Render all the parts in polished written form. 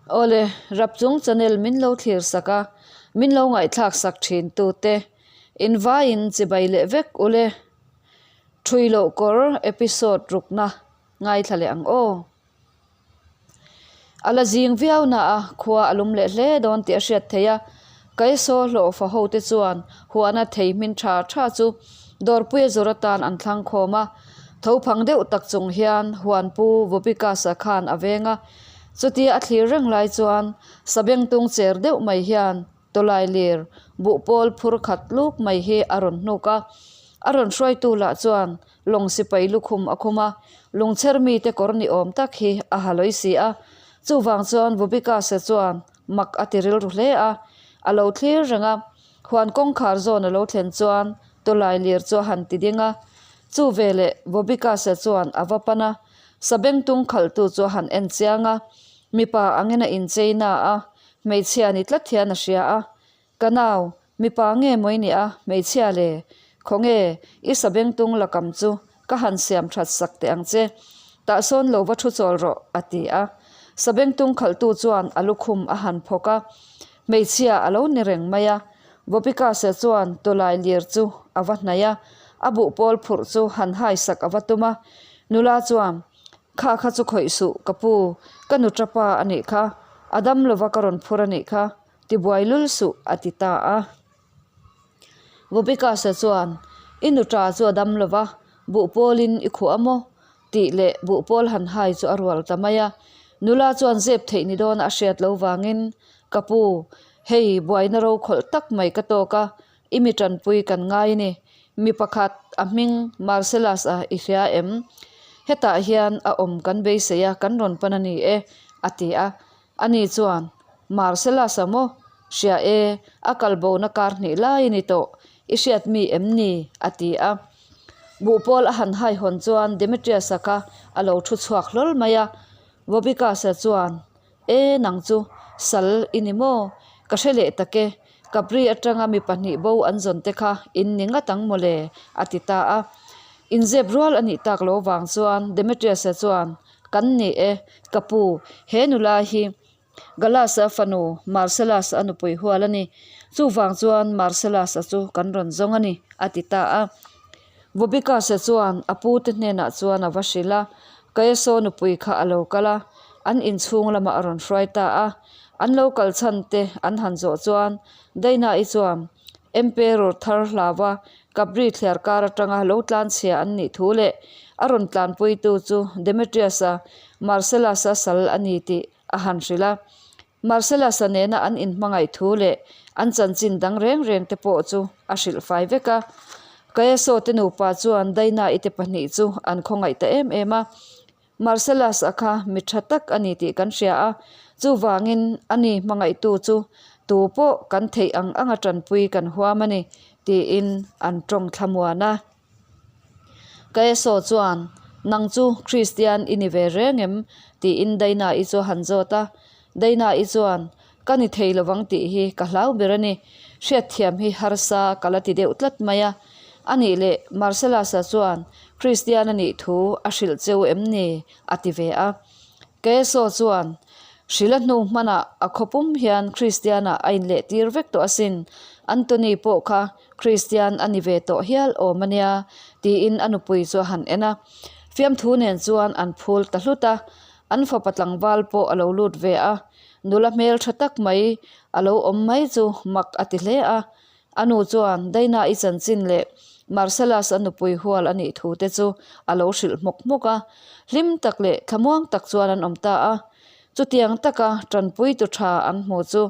Awle, Rapchung channel min lo thlir sak a, min lo ngaihthlak sak thin tute invaiin chibai leh vek ule. Thui loh kawr episode rukna ngaithla leh ang aw. A la zing viau na a, khua a lum leh hle dawn tih a hriat theih a. Kaisaw hlawhfa ho te chuan huana thei hmin tha tha chu dawrpuia zawr atan an thlang khawm a. Tho phang deuh tak chung hian huanpu Vobikasa khan a veng a. Chutia a thlir reng lai chuan sabengtung cher deuh mai hian Tawlai lir buhpawl phur khat luk mai hi a rawn hnuk a. A rawn hruaitu lah chuan lawng sipai lukhum a khum a, lungchher mite kawr ni awm tak hi a ha lawi si a. Chuvang chuan Vubikasa chuan mak a ti rilru hle a, a lo thlir reng a. Huan kawngkhar zawn a lo thlen chuan tawlai lir chu a han ti ding a. Chu veleh Vubikasa chuan a va pan a, sabengtung khalhtu chu a han en chiang a, mipa angin a inchei na a, Hmeichhia ni tlat hian a hria a, Ka nau, mipa nge mawi nia, hmeichhia le, khawnge, i sabengtung lakam chu ka han siam that sak teh ang che, tah sawn lo va thu chawl rawh, a ti a. Sabengtung khalhtu chuan a lukhum a han phawk a, hmeichhia a lo ni reng mai a. Bopikasa chuan tawlai lir chu a va hnaih a, a buhpawl phurh chu han hai sak a va tum a. Nula chuan, Kha kha chu khawih suh, ka pu, ka nu tapa a nih kha, a dam lova ka rawn phur a nih kha, ti buai lul suh, a ti ta a. Vobikasa chuan, I nu ta chu a dam lova, buhpawlin i khuh a maw? tih leh buhpawl han hai chu a rual ta mai a. Nula chuan zep theih ni dawn a hriat lo vangin, Ka pu, hei buaina ro khawlh tak mai ka tawk a, I mi tanpui kan ngai ni. Mi pakhat, a hming Marcellus-a i hria em? Hetah hian a awm kan beisei a, kan rawn pan a ni e, a ti a. Ani chuan, Marcellus-a maw? Hria e, a kal bona kar hnih lai a ni tawh. I hriat mi em ni? a ti a. Buhpawl a han haihawn chuan Demetrius-a kha a lo thu chhuak hlawl mai a. Vobicus-a chuan, E, nang chu sal i ni maw? Ka hre leh tak e, Capri atanga mi pahnih bo an zawn te kha in ni ngat ang mawle, a ti ta a. Inzep rual a nih tak lo vang chuan Demetrius-a chuan, Kan ni e, ka pu, he nula hi Gallas-a fanu Marcellus-a nupui hual a ni. Chuvang chuan Marcellus-a chu kan rawn zawng a ni, a ti ta a. Vobikasa chuan a pute hnenah chuan a va hrilh a, Kaeso nupui kha a lo kal a, an inchhung lamah a rawn hruai ta a. An lo kal chhan te an han zawh chuan Daina-i chuan Emperor thar hlava Capri thliar kar atanga lo tlanchhia an nih thu leh a rawn tlanpuitu chu Demetrius-a Marcellus-a sal a ni tih a han hrilh a. Marcellus-a nena an inhmangaih thu leh an chanchin dang reng reng te pawh chu a hrilh fai vek a. Kaeso te nupa chuan Daina-i te pahnih chu an khawngaih ta em em a. Marcellus-a kha mi tha tak a ni tih kan hria a, chuvangin ani hmangaihtu chu tu pawh kan theih ang anga tanpui kan huam a ni, tiin an tawng thlamuan a. Kaeso chuan, Nang chu Kristian i ni ve reng em? tiin Daina-i chu a han zawt a. Daina-i chuan, Ka ni thei lovang tih hi ka hlau ber a ni. Hriatthiam hi harsa ka la ti deuh tlat mai a. A nih leh Marcellus-a chuan Kristian a nih thu a hrilh cheu em ni? a ti ve a. Kaeso chuan, Hrila hnu hmanah a khawpum hian Kristian-ah a inlehtir vek tawh asin. Anthony pawh kha Kristian a ni ve tawh hial awm a nia, tiin a nupui chu a han en a. Fiamthu nen chuan an phul ta hlut a, an fapa tlangval pawh a lo lut ve a. Nula hmel tha tak mai a lo awm mai chu mak a ti hle a. A nu chuan Daina-i chanchin leh Marcellus a nupui hual a nih thu te chu a lo hrilh hmawk hmawk a. Hlim tak leh thlamuang tak chuan an awm ta a. Chutiang taka tanpuitu tha an hmu chu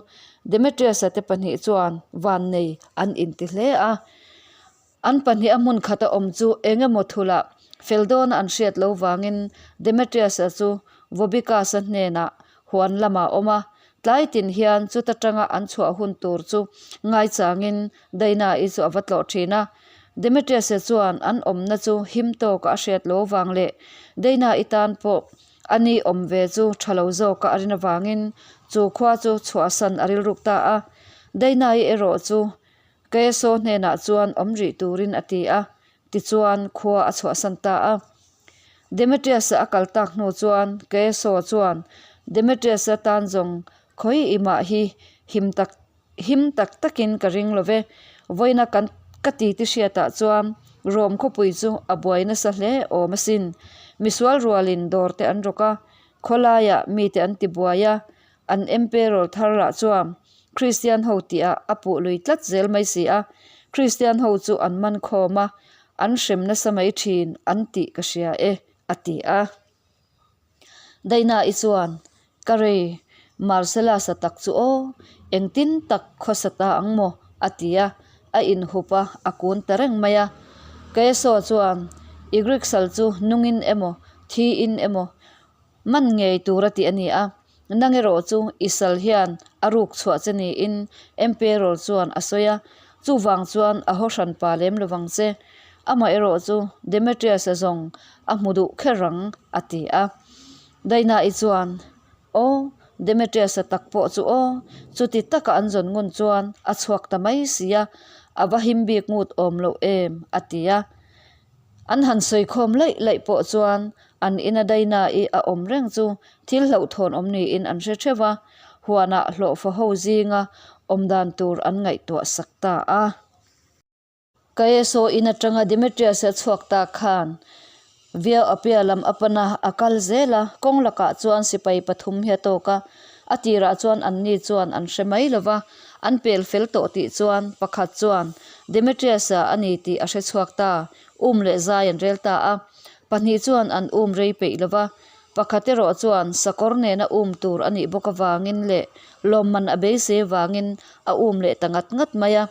Demetrius-a te pahnih chuan vannei an inti hle a. An pahnih a hmun khat a awm chu eng emaw thulah fel dawna an hriat lo vangin Demetrius-a chu Vobicus-a hnenah huan lamah a awm a. Tlai tin hian chuta tanga an chhuah hun tur chu ngaichangin Daina-i chu a va tlawh thin a. Demetrius-a chuan an awmna chu him tawka a hriat lo vang leh Daina-i tan pawh A ni awm ve chu tha lo zawka a rin avangin chu khua chu chhuahsan a rilruk ta a. Dainai erawh chu Kaeso hnenah chuan awm rih turin a ti a, tichuan khua a chhuahsan ta a. Demetrius-a a kal tak hnu chuan Kaeso chuan Demetrius-a tan zawng khawi i mah hi him tak him tak takin ka ring lo ve. Vawiina kan ka titi hriatah chuan Rom khawpui chu a buai nasa hle awm asin. Misual rualin dawr te an rawk a, khawlaiah mite an ti buai a, an emperor thar lah chuan Kristian ho tihah a puh lui tlat zel mai si a, Kristian ho chu an man khawm a, an hrem nasa mai thin an tih ka hria e, a ti a. Daina-i chuan, Ka rei, Marcellus-a tak chu aw, engtin tak khawsa ta ang maw? a ti a, a inhup a, a kun ta reng mai a. Kaeso chuan, I Greek sal chu nungin emaw, thiin emaw man ngei tur a tih a ni a, nang erawh chu i sal hian a ruk chhuah che niin Emperor chuan a sawi a, chuvang chuan a haw hran pa lem lovang che. Amaherawh chu Demetrius-a zawng a hmu duh kher ang, a ti a. Daina-i chuan, Aw, Demetrius-a tak pawh chu aw, chuti taka an zawn ngun chuan a chhuak ta mai si a, a va him bik ngut awm loh em, a ti a. An han sawi khawm laih laih pawh chuan an ina Daina-i a awm reng chu thil hlauhthawn awm niin an hre theuh a, huanah hlawhfa ho zinga awm dan tur an ngaihtuah sak ta a. Kaeso in atanga Demetrius-a chhuak ta khan Via Appia lam a pan a, a kal zel a, kawng lakah chuan sipai pathum hi a tawk a, a tirah chuan anni chuan an hre mai lo va, an pel fel tawh tih chuan pakhat chuan Demetrius-a a ni tih a hre chhuak ta, um leh zai an rel ta a, pahnih chuan an um rei peih lo va, pakhat erawh chuan sakawr nena um tur a nih bawk avangin leh lawmman a beisei avangin a um leh ta ngat ngat mai a.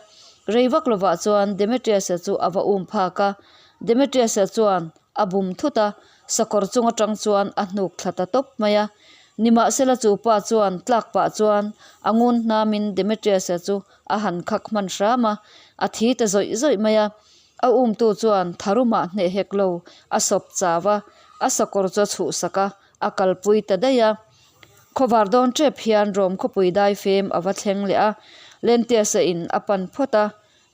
Rei vak lovah chuan Demetrius-a chu a va um phak a, Demetrius-a chuan a bum thut a, sakawr chung atang chuan a hnuk thla ta tawp mai a. Nimahsela chu pa chuan tlak pah chuan a ngun hnamin Demetrius-a chu a han khak hman hram a, a thi ta zawih zawih mai a. A umtu chuan tharumah hneh hek lo a sawp chau a, a sakawr chu a chhuhsak a, a kalpui ta daih a. Khawvar dawn tep hian Rom khawpui daifem a va thleng leh a, Lentius-a in a pan phawt a.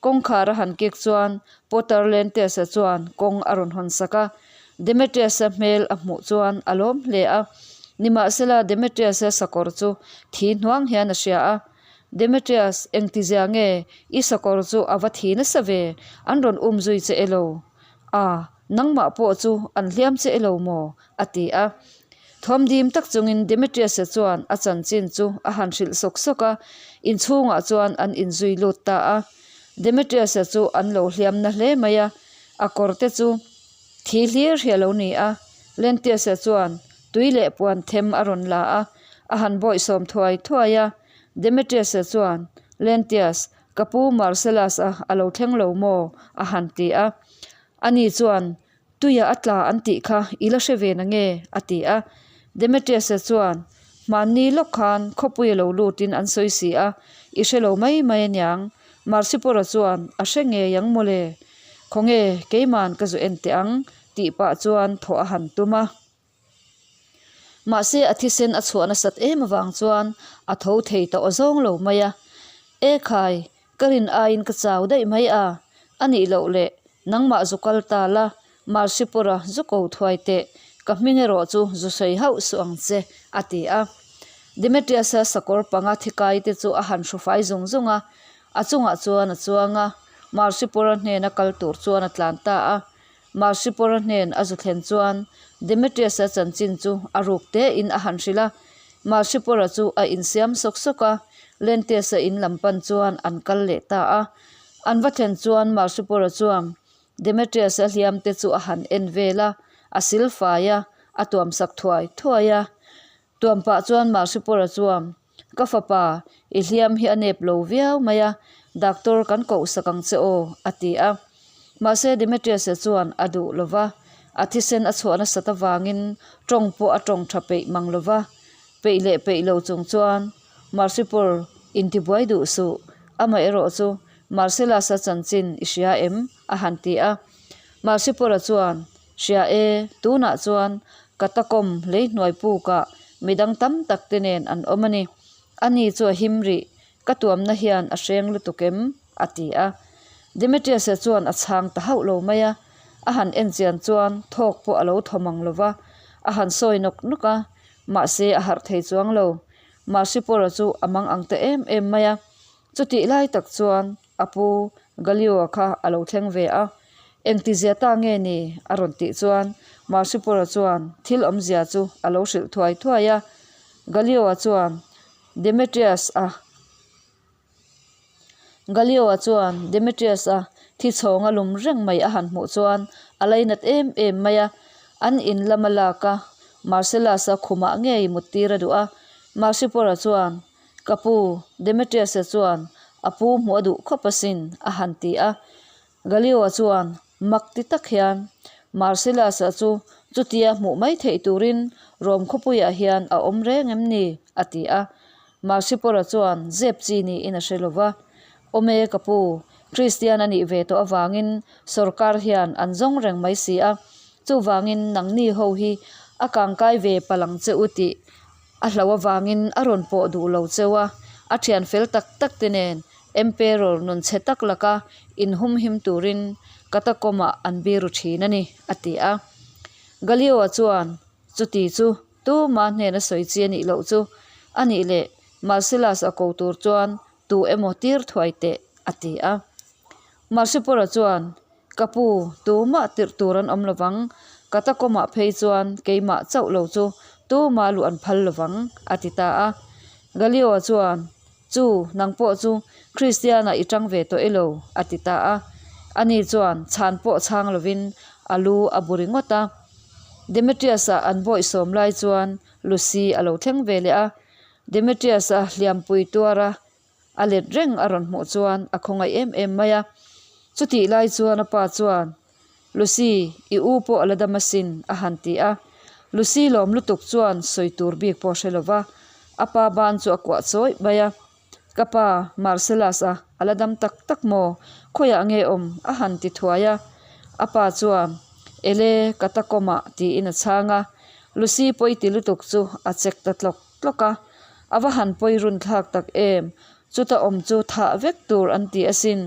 Kawngkhar a han kik chuan Potter Lentius-a chuan kawng a rawn hawn sak a. Demetrius-a hmel a hmuh chuan a lawm hle a. Nimahsela Demetrius-a sakawr chu thi hnuang hian a hria a. Demetrius, engtizia nge i sakawr chu a va thi nasa ve? An rawn um zui che elo? A, nangmah pawh chu an hliam che elo maw? a ti a. Thawmdim tak chungin Demetrius-a chuan a chanchin chu a han hrilh sawk sawk a, inchhungah chuan an inzui lut ta a. Demetrius-a chu an lo hliam na hle mai a, a kawr te chu thi hlir hi a lo ni a. Lentius-a chuan tui leh puan them a rawn la a, a han bawihsawm thuai thuai a. Demetrius-a chuan, Lentius, ka pu Marcellus-a a lo thleng lo maw? a han ti a. Ani chuan, Tuia a tla an tih kha i la hre ve na nge? a ti a. Demetrius-a chuan, Hmanni lawk khan khawpui a lo lutin an sawi si a, i hre lo mai mai aniang. Marsipora chuan, A hre ngei ang mawle. Khawnge, keiman ka zu en teh ang, tih pah chuan thawh a han tum a. Mahse a thisen a chhuah nasat em avang chuan a tho thei ta aw zawng lo mai a. E khai, ka rin aiin ka chau daih mai a, a nih loh leh nangmah zu kal ta la, Marsipura zu ko thuai teh, ka hming erawh chu zu sawi hauh suh ang che, a ti a. Demetrius-a sakawr panga thikai te chu a han hrufai zung zung a, a chungah chuan a chuang a, Marsipura hnena kal tur chuan a tlan ta a. Marsipora hnen a zu thlen chuan Demetrius-a chanchin chu a ruk tein a han hrilh a. Marsipora chu a insiam sawk sawk a, Lentius-a in lam pan chuan an kal leh ta a. An va thlen chuan Marsipora chuan Demetrius-a hliam te chu a han en vel a, a sil fai a, a tuam sak thuai thuai a. Tuam pah chuan Marsipora chuan Ka fapa, i hliam hi a nep lo viau mai a, doctor kan koh sak ang che aw, a ti a. Mahse Demetrius-a chuan a duh lo va, a thisen a chhuah nasat avangin tawng pawh a tawng tha peih mang lo va. Peih leh peih lo chung chuan Marsipur intibuai duh suh, amaherawh chu Marcellus-a chanchin i hria em? a han ti a. Marsipura chuan Hria e, tunah chuan Katakom leihnuai pukah midang tam tak te nen an awm a ni. Ani chu a him rih, ka tuamna hian a hreng lutuk em? a ti a. Demetrius-a chuan a chhang ta hauh lo mai a, a han en chian chuan thawk pawh a lo thaw mang lo va, a han sawi nawk nawk a. Mahse a harh thei chuang lo. Marsipola chu a mang ang ta em em mai a. Chutih lai tak chuan a pu Galio-a kha a lo thleng ve a. Engtizia ta nge ni? a rawn tih chuan Marsipola chuan thil awmzia chu a lo hrilh thuai thuai a. Galio-a chuan Demetrius-a. Galio-a chuan Demetrius-a thi chhawng a lum reng mai a han hmuh chuan a lainat em em mai a, an in lama lak a, Marcellus-a khumah ngei mut tir a duh a. Marcipora chuan, Ka pu, Demetrius-a chuan a pu hmuh a duh khawp asin, a han ti a. Galio-a chuan mak ti tak hian Marcellus-a chu chutia hmuh mai theih turin Rome khawpuiah hian a awm reng em ni? a ti a. Marcipora chuan zep chi niin a hre lo va, Awm e ka pu, Kristian a nih ve tawh avangin sawrkar hian an zawng reng mai si a, chuvangin nangni ho hi a kangkai ve palang che u tih A hlauh avangin a rawn pawh duh lo cheu a, a thian fel tak tak te nen Emperor nun chhe tak laka inhumhim turin Catacomb-ah an biru thin a ni, a ti a. Galio-a chuan chuti chu tuma hnena sawi chi a nih loh chu a nih leh Marcellus-a ko tur chuan tu emaw tir thuai teh, a ti a. Marcipora chuan Ka pu, tumah tirh tur an awm lovang, Katakawmah phei chuan keimah chauh lo chu tumah luh an phal lovang, a ti ta a. Galio chuan, Chu, nang pawh chu Kristiana i tang ve tawh elo? a ti ta a. Ani chuan chhan pawh chhang lovin a lu a bu ringawt a. Demetrius-a an bawihsawm lai chuan Lucy a lo thleng ve leh a. Demetrius-a hliampui tuara A let reng a rawn hmuh chuan a khawngaih em em mai a. Chutih lai chuan a pa chuan, Lucy, i u pawh a la dam asin, a han ti a. Lucy lawm lutuk chuan sawi tur bik pawh a hre lo va, a pa ban chu a kuah chawih mai a. Ka pa, Marcellus-a, a la dam tak tak maw? Khawiah nge awm? a han ti thuai a. A pa chuan, Ele, ka takawmah, tiin a chhang a. Lucy pawi ti lutuk chu a chek ta tlawk. tlawk a, a va han pawi run thlak tak em, chuta awm chu thah vek tur an ti asin,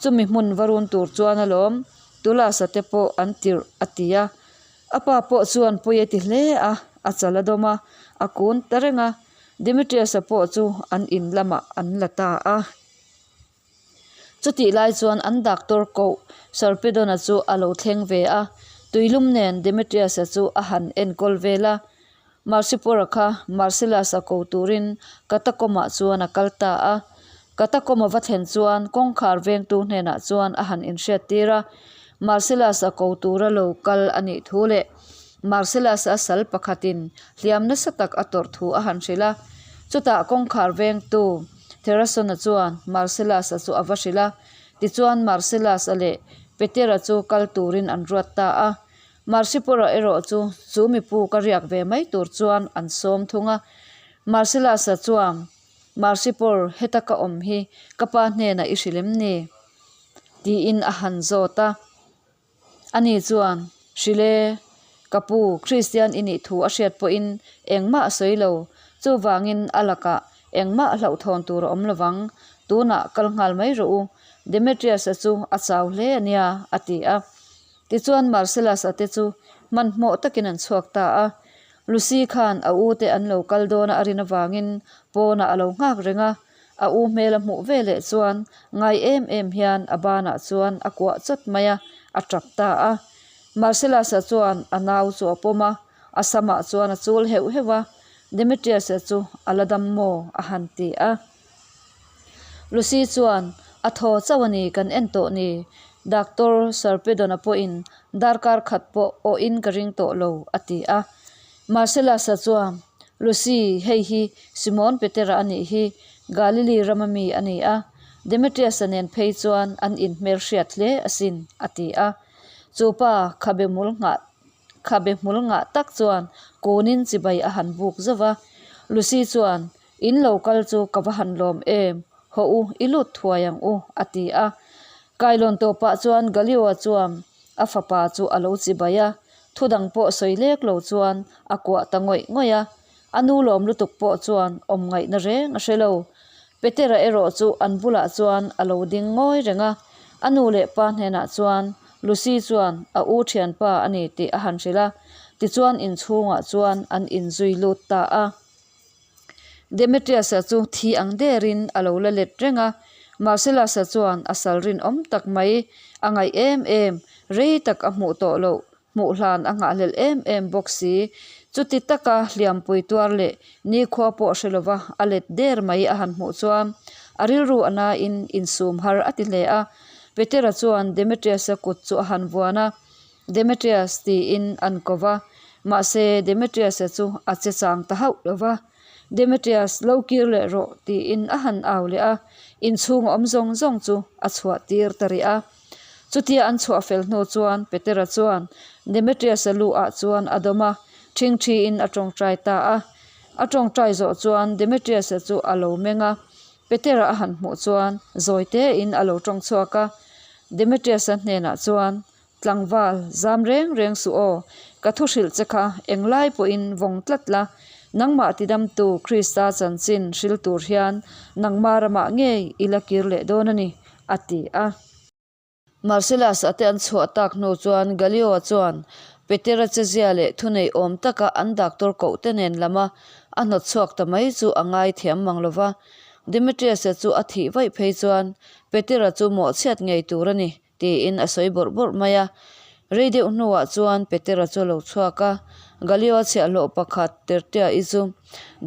chumi hmun va run tur chuan alawm Tulasa te pawh an tirh a ti a, a pa pawh chuan pawi a ti hle a, a chal a dawm a, a kun ta reng a, Demetrius-a pawh chu an in lamah an la ta a. Chutih lai chuan an doctor koh Sarpedon-a chu a lo thleng ve a, tuilum nen Demetrius-a chu a han enkawl vel a. Marcipora kha Marcellus-a ko turin Catacomb-ah chuan a kal ta a. Catacomb-a va thlen chuan kawngkhar vengtu hnenah chuan a han inhriattir a, Marcellus-a ko tura lo kal a nih thu leh Marcellus-a sal pakhatin hliam nasa tak a tawrh thu a han hrilh a. Chutah kawngkhar vengtu Therasona chuan Marcellus-a chu a va hrilh a, tichuan Marcellus-a leh Petera chu kal turin an ruat ta a. Marcipora erawh chu chu mipu ka riak ve mai tur chuan an sawm thung a. Marcellus-a chuan, Marcipor, heta ka awm hi ka pa hnenah i hrilh em ni? tiin a han zawt a. Ani chuan, Hrilh e, ka pu, Kristian i nih thu a hriat pawhin engmah a sawi lo. Chuvangin a lakah engmah hlauhthawn tur a awm lovang. Tunah kal nghal mai rawh u. Demetrius-a chu a chau hle a nia, a ti a. Tichuan Marcellus-a te chu hmanhmawh takin an chhuak ta a. Lucy khan a u te an lo kal dawna a rin avangin pawnah a lo nghak reng a. A u hmel a hmuh ve leh chuan ngai em em hian a banah chuan a kuah chawt mai a, a tap ta a. Marcellus-a chuan a nau chu a pawm a, a samah chuan a chul heuh heuh a, Demetrius-a chu a la dam maw? a han ti a. Lucy chuan, A thaw chauh a ni, kan en tawh ni. Doctor Sarpedon-a pawhin darkar khat pawh awhin ka ring tawh lo, a ti a. Marcellus-a chuan, Lucy, hei hi Simon Petera a nih hi, Galili rama mi a ni a, Demetrius-a nen phei chuan an inhmelhriat hle asin, a ti a. Chu pa khabe hmul nghah khabe hmul ngah tak chuan kunin chibai a han buk zauh va. Lucy chuan, In lo kal chu ka va han lawm em, hawh u, i lut thuai ang u, a ti a. Kailawn tawpah chuan Galio-a chuan a fapa chu a lo chibai a, thu dang pawh sawi lek lo chuan a kuah ta ngawih ngawih a. A nu lawm lutuk pawh chuan awm ngaihna reng a hre lo. Petera erawh chu an bulah chuan a lo ding ngawi reng a, a nu leh pa hnenah chuan Lucy chuan a u thianpa a ni tih a han hrilh a. Tichuan inchhungah chuan an inzui lut ta a. Demetrius-a chu thi ang derin a lo la let reng a, Marcellus-a chuan a sal rinawm tak mai a ngaih em em, rei tak a hmuh tawh loh, hmuh hlan a nghahhlelh em em bawk si. Chuti taka hliampui tuar leh nikhua pawh hre lova a let der mai a han hmuh chuan a rilru a nain insum har a ti hle a. Petera chuan Demetrius-a kut chu a han vuan a. Demetrius tiin an ko va, mahse Demetrius-a chu a che chang ta hauh lo va. Demetrius, lo kir leh rawh tiin a han au leh a, inchhung awm zawng zawng chu a chhuah tir ta rih a. Chutia an chhuah fel hnu chuan Petera chuan Demetrius-a lu ah chuan a dawm a, ṭhingṭhiin a ṭawngṭai ta a. A ṭawngṭai zawh chuan Demetrius-a chu a lo meng a, Petera a han hmuh chuan zawi tein a lo ṭawng chhuak a. Demetrius-a hnenah chuan Tlangval, zam reng reng suh aw, ka thu hrilh che kha englai pawhin vawng tlat la, nangmah tidamtu Krista chanchin hril tur hian nangma ramah ngei i la kir leh dawn a ni, a ti a. Marcellus-a te an chhuah tak hnu chuan Gallio-a chuan Petera chezia leh thunei awm taka an doctor koh te nen lama a hnawt chhuak ta mai chu a ngaithiam mang lo va. Demetrius-a chu a thih vaih phei chuan Petera chu mawhchhiat ngei tur a ni. Tiin a sawi bawrh bawrh mai a. Rei deuh hnuah chuan Petera chu a lo chhuak a, Galio-a chhiahhlawh pakhat Tertia-i chu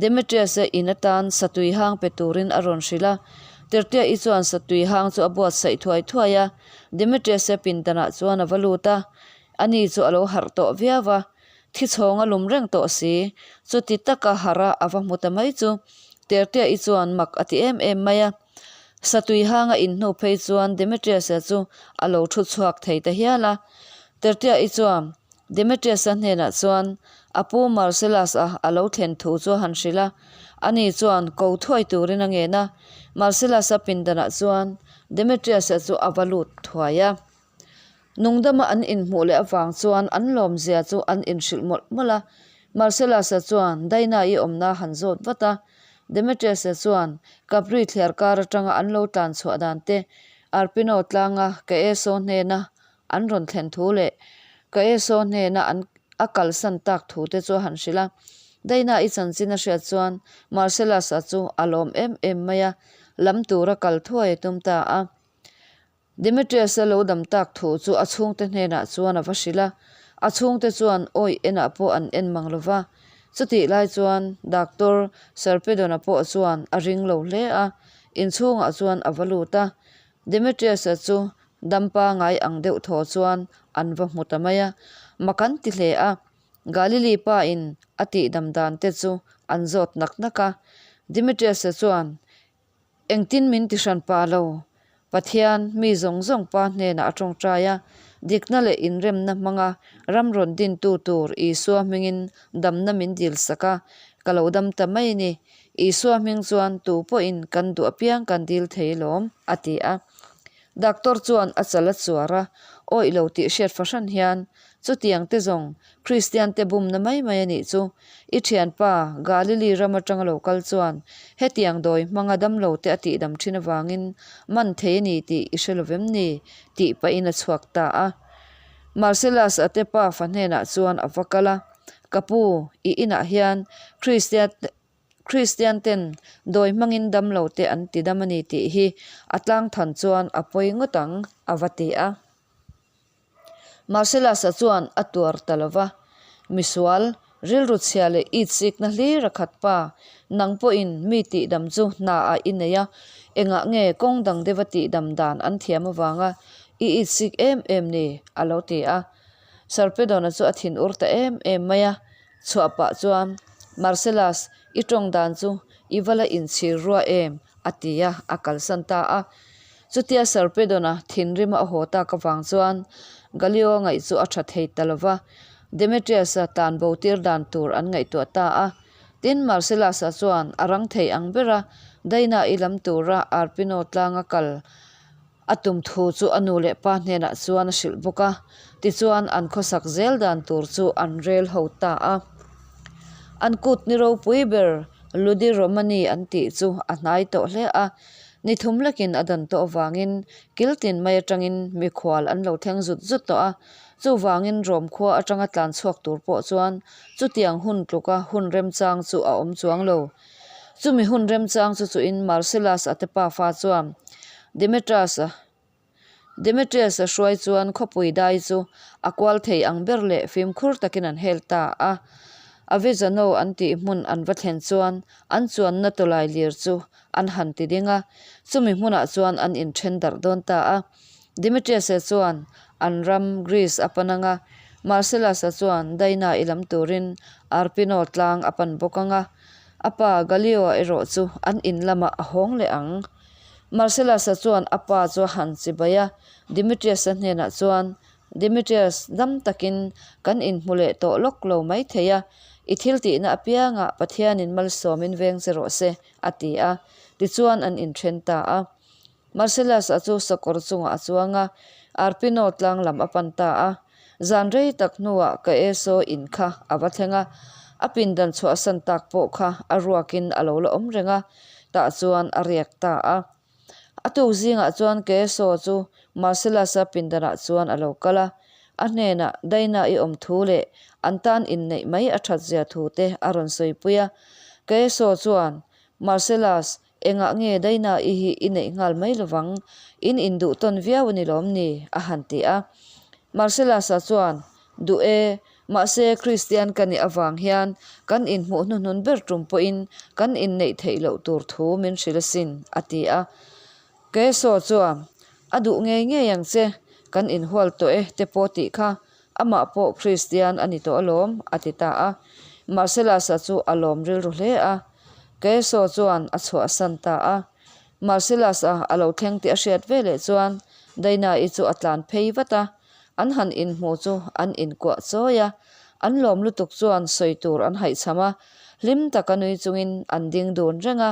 Demetrius-a in atan satui hang pe turin a rawn hrilh a. Tertia-i chuan satui hang chu a buatsaih thuai thuai a, Demetrius-a pindanah chuan a va lut a. Ani chu a lo harh tawh viau a, thi chhawng a lum reng tawh si. Chuti taka harh a a va hmu ta mai chu Tertia-i chuan mak a ti em em mai a. Satui hanga inhnu phei chuan Demetrius-a chu a lo thu chhuak thei ta hial a. Tertia-i chuan Demetrius-a hnenah chuan a pu Marcellus-a a lo thlen thu chu a han hrilh a. Ani chuan ko thuai turin a ngen a. Marcellus-a pindanah chuan Demetrius-a chu a va lut thuai a. Nungdama an inhmuh leh avang chuan an lawmzia chu an inhrilh mawlh mawlh a. Marcellus-a chuan Daina-i awmna a han zawt vat a. Demetrius-a chuan Capri thliar kar atanga an lo tlan chhuah dan te, Arpino tlanga Caeso hnena an rawn thlen thu leh Caeso hnena an a kalsan tak thu te chu a han hrilh a. Daina-i chanchin a hriat chuan Marcellus-a chu a lawm em em mai a, lam tura kal thuai a tum ta a. Demetrius-a lo dam tak thu chu a chhungte hnenah chuan a va hrilh a, a chhungte chuan awih enah pawh an en mang lo va. Chutih lai chuan Doctor Sarpedon-a pawh chuan a ring lo hle a, inchhungah chuan a va lut a. Demetrius-a chu dam pangai ang deuh thaw chuan an va hmu ta mai a, mak an ti hle a. Galili pa in a tihdam dan te chu an zawt nak nak a. Demetrius-a chuan Engtin min ti hran pa lo? Pathian, mi zawng zawng pa hnenah a tawngtai a, dikna leh inremna hmanga ram rawn dintu tur Isua hmingin damna min dilsak a, ka lo dam ta mai ni. Isua hming chuan tu pawhin kan duh apiang kan dil thei lawm, a ti a. Doctor chuan a chal a chuar a, awih lo tih hriat fahran hian, Chutiang te zawng, Kristian te bumna mai mai a nih chu. I thianpa, Galili ram atanga lo kal chuan, hetiang dawi hmanga damlo te a tihdam thin avangin man thei a ni tih i hre lovem ni? tih pahin a chhuak ta a. Marcellus a te pa fa hnenah chuan a va kal a, Ka pu, i inah hian Kristian Kristian ten dawi hmangin damlo te an tidam a ni tih hi a tlangthan chuan a pawi ngawt ang, a va ti a. Marcellus-a chuan a tuar ta lo va, Misual, rilru chhia leh itsikna hlir a khat pa, nang pawhin mi tihdam chu hnaah i nei a, engah nge kawng dang deuha tihdam dan an thiam avanga i itsik em em ni? a lo ti a. Sarpedon-a chu a thinur ta em em mai a, chhuah pah chuan, Marcellus, i tawng dan chu i va la inchhir rua em? a ti a, a kalsan ta a. Chutia Sarpedon-a thinrima a haw tak avang chuan Galio ngaih chu a tha thei ta lo va, Demetrius-a tan bo tir dan tur an ngaihtuah ta a. Tin, Marcellus-a chuan a rang thei ang bera Daina-i lam tura Arpino tlanga kal a tum thu chu a nu leh pa hnenah chuan a hrilh bawk a, tichuan an khawsak zel dan tur chu an rel ho ta a. An kut ni ropui ber Ludi Romani an tih chu a hnai tawh hle a. Ni thum lekin a dan tawh avangin kil tin mai atangin mikhual an lo thleng zut zut tawh a. Chuvangin Rom khua atanga tlan chhuak tur pawh chuan chutiang hun tluka hun remchang chu a awm chuang lo. Chumi hun remchang chu chuin Marcellus-a te pafa chuan Demetrius-a Demetrius-a hruai chuan khawpui dai chu a kual thei ang ber leh fimkhur takin an hel ta a. Avezzano an tih hmun an va thlen chuan an chuanna tawlai lir chu an han ti ding a, chumi hmunah chuan an inthen darh dawn ta a. Demetrius-a chuan an ram Greece a pan ang a, Marcellus-a chuan Daina i lam turin Arpino tlang a pan bawk ang a, a pa Gallio-a erawh chu an in lamah a hawng leh ang. Marcellus-a chuan a pa chu a han chibai a, Demetrius-a hnenah chuan, Demetrius, dam takin kan inhmu leh tawh lawk lo mai thei a, i thil tihna apiangah Pathianin malsawmin veng che rawh se, a ti a. Tichuan an inthen ta a. Marcellus-a chu sakawr chungah a chuang a, Arpino tlang lam a pan ta a. Zan rei tak hnuah ka Esau in kha a va thleng a, a pindan chhuahsan tak pawh kha a ruakin a lo la awm reng a, tah chuan a riak ta a. A tuk zingah chuan ka Esau chu Marcellus-a pindanah chuan a lo kal a, a hnenah Daina i awm thu leh an tan inneih mai a that zia thu te a rawn sawipui a. Ka Esau chuan, Marcellus, Engah nge Daina i hi i neih nghal mai lovang, in induh tawn viau a ni lawm ni? a han ti a. Marcellus-a chuan, Duh e, mahse Kristian ka nih avang hian kan inhmuh hnuhnun ber tum pawhin kan inneih theih loh tur thu min hrilh asin, a ti a. Keso chuan, A duh ngei ngei ang che, kan inhual tawh e te pawh tih kha Amah pawh Kristian a ni tawh alawm, a ti ta a. Marcellus-a chu a lawm rilru hle a. Kaeso chuan a chhuahsan ta a. Marcellus-a a lo thleng tih a hriat veleh chuan Daina-i chu a tlan phei vat a. An han inhmu chu an inkuah chawi a. An lawm lutuk chuan sawi tur an haihchham a. Hlim taka nui chungin an ding dun reng a.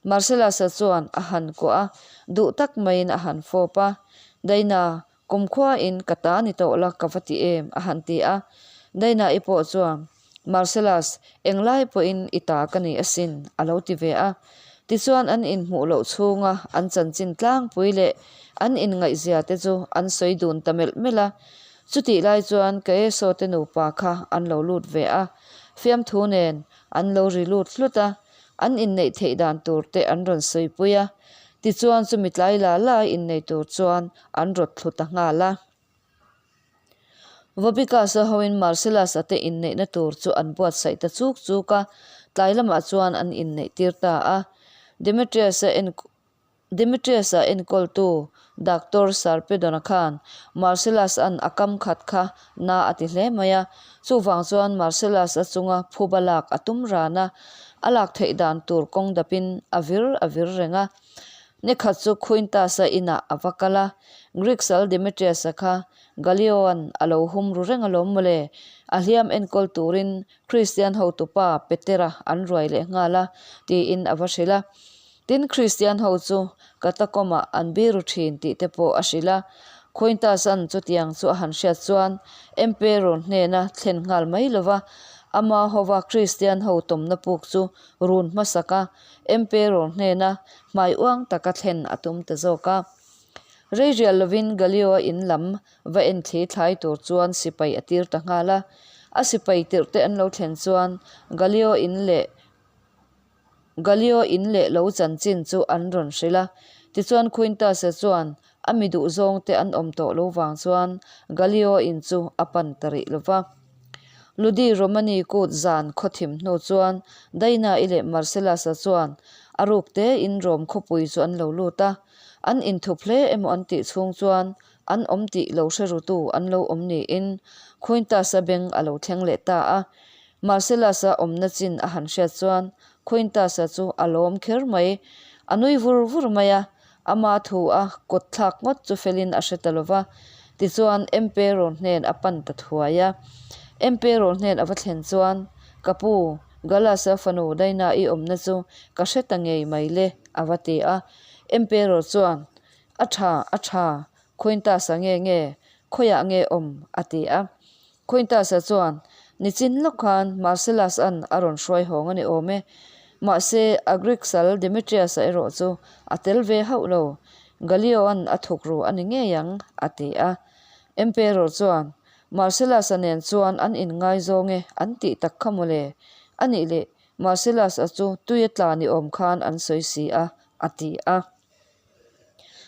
Marcellus-a chuan a han kuah a, duh tak maiin a han fawp a. Daina, Kumkhuain ka ta ni tawh la ka va ti em? a han ti a. Daina-i pawh chuan, Marcellus, englai pawhin i ta ka ni asin, a lo ti ve a. Tichuan an inhmuh loh chhunga an chanchin tlangpui leh an inngaihzia te chu an sawi dun ta melh melh a. Chutih lai chuan Kaeso te nupa kha an lo lut ve a, fiamthu nen an lo ri lut hlut a. An inneih theih dan tur te an rawn sawipui a, tichuan chumi tlai la la innei tur chuan an rawt thlu ta nghal a. Vobicus-a hoin Marcellus-a te inneihna tur chu an buatsaih ta chuk chuk a, tlai lamah chuan an inneih tir ta a. Demetrius-a Demetrius-a enkawltu Doctor Sarpedon-a khan Marcellus-a'n a kam khat kha na a ti hle mai a, chuvang chuan Marcellus-a chunga phuba lak a tum ran a, a lak theih dan tur kawng dapin a vir a vir reng a. Nikhat chu Quintus-a inah a va kal a, Greek sal Demetrius-a kha Gallio-a'n a lo hum ru reng alawm mawle, a hliam enkawl turin Kristian hotupa Petera an ruai leh nghal a, tiin a va hrilh a. Tin, Kristian ho chu Catacomb-ah an biru thin tih te pawh a hrilh a. Quintus-a'n chutiang chu a han hriat chuan Emperor hnena thlen nghal mai lova, ama hova Kristian ho tawmna puk chu run hmasak a, Emperor hnena hmai uang taka thlen a tum ta zawk a. Rei rial lovin Gallio-a in lam va enthli thlai tur chuan sipai a tir ta nghal a. A sipai tirh te an lo thlen chuan Gallio in leh Gallio in leh lo chanchin chu an rawn hrilh a. Tichuan Quintus-a chuan a mi duh zawngte an awm tawh lo vang chuan Gallio in chu a pan ta rih lo va. Ludi Romani kut zan khaw thim hnu chuan Daina-i leh Marcellus-a chuan a ruk tein Rome khawpui chu an lo lut a. An inthup hle emaw an tih chhung chuan an awm tih lo hre rutu an lo awm niin Quintus-a beng a lo thleng leh ta a. Marcellus-a awmna chin a han hriat chuan Quintus-a chu a lawm kher mai. A nui vur vur mai a, ama thu a kawt thlak ngawt chu felin a hre ta lo va. Tichuan Emperor hnen a pan ta thuai a. Emperor hnen a va thlen chuan, Ka pu, Gallus-a fanu Daina-i awmna chu ka hre ta ngei mai le, a va ti a. Emperor chuan, A tha, a tha, Quintus-a nge nge, khawiah nge awm? a ti a. Quintus-a chuan, Nichin lawk khan Marcellus-a'n a rawn hruai hawng a ni awm e. Mahse, a Greek sal Demetrius-a erawh chu a tel ve hauh lo. Gallio-a'n a thuk ru a ni ngei ang, a ti a. Emperor chuan, Marcellus-a nen chuan an inngaizawng e an tih tak kha mawle. A nih leh, Marcellus-a chu tui a tla ni awm khan an sawi si a, a ti a.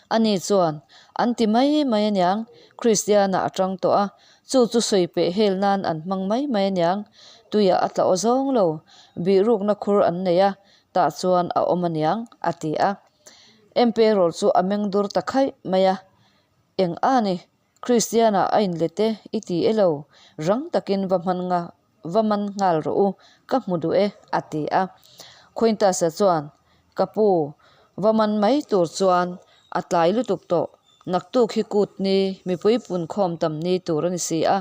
Ani chuan, An ti mai mai aniang, Kristiana a tang tawh a, chu chu sawi peh hel nan an hmang mai mai aniang, tuiah a tla aw zawng lo, bihrukna khur an nei a, tah chuan a awm aniang, a ti a. Emperor chu a meng dur ta khaih mai a, Eng a ni, Kristiana a inlet e, i ti e lo, rang takin va hman nga va man nghal rawh u, ka hmu duh e, a ti a. Quintus-a chuan, Ka pu, va man mai tur chuan a tlai lutuk tawh, naktuk hi kut ni, mipui punkhawm tam ni tur a ni si a,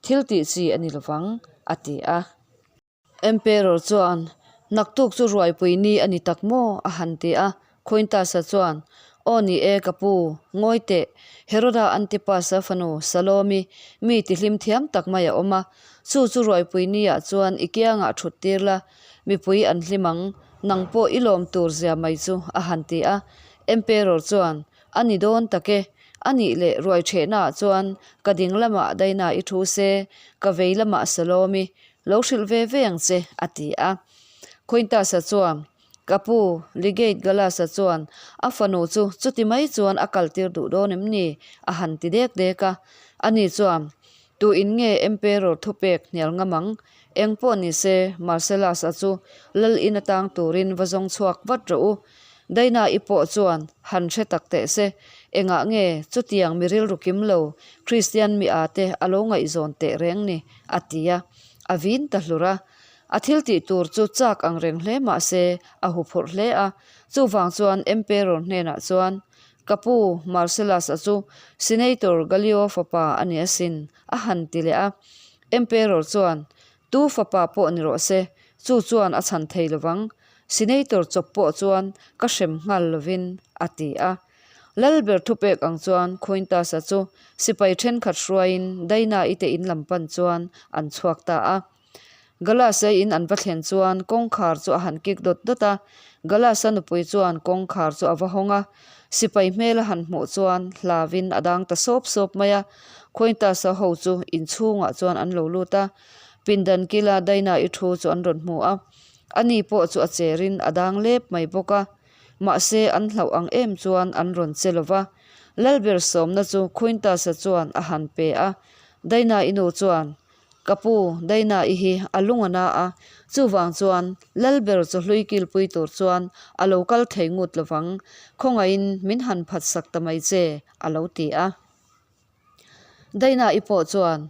thil tih chi a ni lovang, a ti a. Emperor chuan, Naktuk chu ruaipui ni a ni tak maw? a han ti a. Quintus-a chuan, Aw ni e, ka pu, ngawi teh. Heroda Antipas-a fanu Salome mi tihlim thiam tak mai a awm a. Chu chu ruaipui ni-ah chuan i kiangah thut tir la, mipui an hlim ang, nang pawh i lawm tur zia mai chu, a han ti a. Emperor chuan, A ni dawn tak e, a nih leh ruai ṭhehnaah chuan ka ding lamah Daina i thu se, ka vei lamah Salome Lo hrilh ve ve ang che, a ti a. Quintus-a chuan, Ka pu, Legate Gallus-a chuan a fanu chu chuti mai chuan a kaltir duh dawn em ni? a han ti dek dek a. Ani chuan, Tu in nge Emperor thupek hnial ngam ang? Eng pawh ni se, Marcellus-a chu lal in atang turin va zawng chhuak vat rawh u. Daina-i pawh chuan han hre tak teh se, engah nge chutiang mi rilru kim lo Kristian mi â te a lo ngaihzawn teh reng ni? a ti a, a vin ta hlur a. A thil tih tur chu chak ang reng hle mah se a huphurh hle a, chuvang chuan Emperor hnenah chuan, Ka pu, Marcellus-a chu Senator Gallio fapa a ni asin, a han ti leh a. Emperor chuan, Tu fapa pawh ni rawh se, chu chuan a chhan thei lovang. Senator chawp pawh chuan ka hrem nghal lovin, a ti a. Lalber thupek ang chuan Quintus-a chu sipai thenkhat hruaiin Daina-i te in lam pan chuan an chhuak ta a. Gallus-a in an va thlen chuan kawngkhar chu a han kik dawt dawt a, Gallus-a nupui chuan kawngkhar chu a va hawng a, sipai hmel a han hmuh chuan hlauin a dang ta sawp sawp mai a. Quintus-a ho chu inchhungah chuan an lo lut a, pindan kila Daina-i thu chu an rawn hmu a, ani pawh chu a cherin a dang lep mai bawk a. Mahse, an hlauh ang em chuan an rawn che lo va. Lalber sawmna chu Quintus-a chuan a han pe a. Daina-i nu chuan, Ka pu, Daina-i hi a lung a na a, chuvang chuan Lalber chawhlui kilpui tur chuan a lo kal thei ngut lovang, khawngaihin min han phatsak ta mai che, a lo ti a. Daina-i pawh chuan,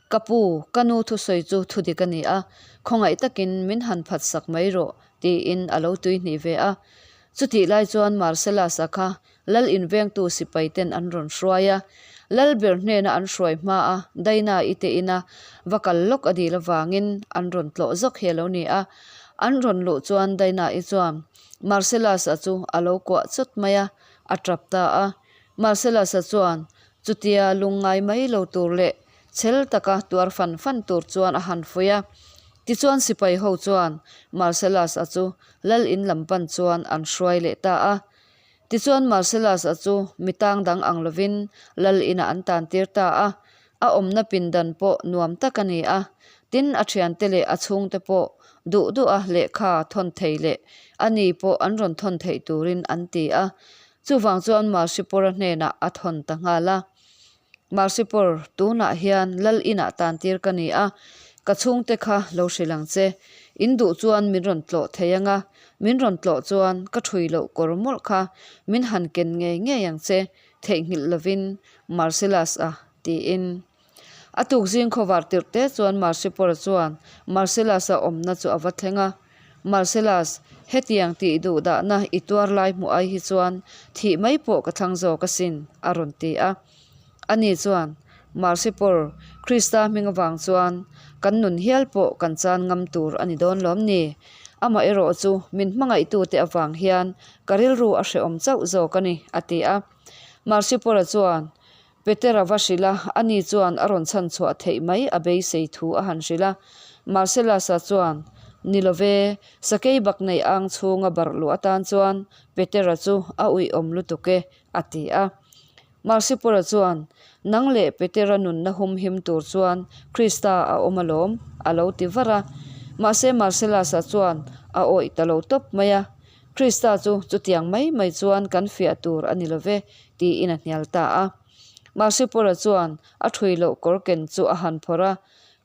Ka pu, ka nu thusawi chu thudik a ni a, khawngaih takin min han phatsak mai rawh, tiin a lo tuihnih ve a. Chutih lai chuan Marcellus-a kha lal invengtu sipai ten an rawn hruai a. Lal ber hnena an hruai hmaa Daina-i te ina va kal lawk a dil avangin an rawn tlawh zawk hi a lo ni a. An rawn luh chuan Daina-i chuan Marcellus-a chu a lo kuah chawt mai a, a tap ta a. Marcellus-a chuan chutia lungngai mai lo tur leh chhel taka tuar fan fan tur chuan a han fuih a. Tichuan sipai ho chuan Marcellus-a chu lal in lam pan chuan an hruai leh ta a. Tichuan Marcellus-a chu mi tang dang ang lovin lal inah an tan tir ta a. A awmna pindan pawh nuam tak a ni a, tin a thiante leh a chhungte pawh duh duha lehkha thawn thei leh a ni pawh an rawn thawn theih turin an ti a. Chuvang chuan Marsipora hnenah a thawn ta nghal a. Marsipor, tunah hian lal inah tantir ka ni a, ka chhungte kha lo hrilh ang che. In duh chuan min rawn tlawh thei ang a, min rawn tlawh chuan ka ṭhui loh kawr mawlh kha min han ken ngei ngei ang che, theihnghilh lovin Marcellus-a tiin. A tuk zing khawvar tirh te chuan Marsipora chuan Marcellus-a awmna chu a va thleng a, Marcellus, hetiang tih duh dahna i tuar lai hmuh ai hi chuan thih mai pawh ka thlang zawk asin, a rawn ti a. Ani chuan, Marsipor, Krista hming avang chuan kan nun hial pawh kan chan ngam tur a ni dawn lawm ni? Amaherawh chu min hmangaihtute avang hian ka rilru a hrehawm chauh zawk a ni, a ti a. Marsipora chuan, Petera va hrilh a, ani chuan a rawn chhan chhuah theih mai a beisei thu a han hrilh a. Marcellus-a chuan, Ni lo ve, sakei bak nei ang chhunga barh luh atan chuan Petera chu a uiawm lutuk e, a ti a. Marsipura chuan, Nang leh Petera nunna humhim tur chuan Krista a awm alawm, a lo ti var a. Mahse Marcellus-a chuan a awih ta lo tawp mai a. Krista chu chutiang mai mai chuan kan fiah tur a ni lo ve, tiin a hnial ta a. Marsipura chuan a ṭhui loh kawr ken chu a han phawrh a,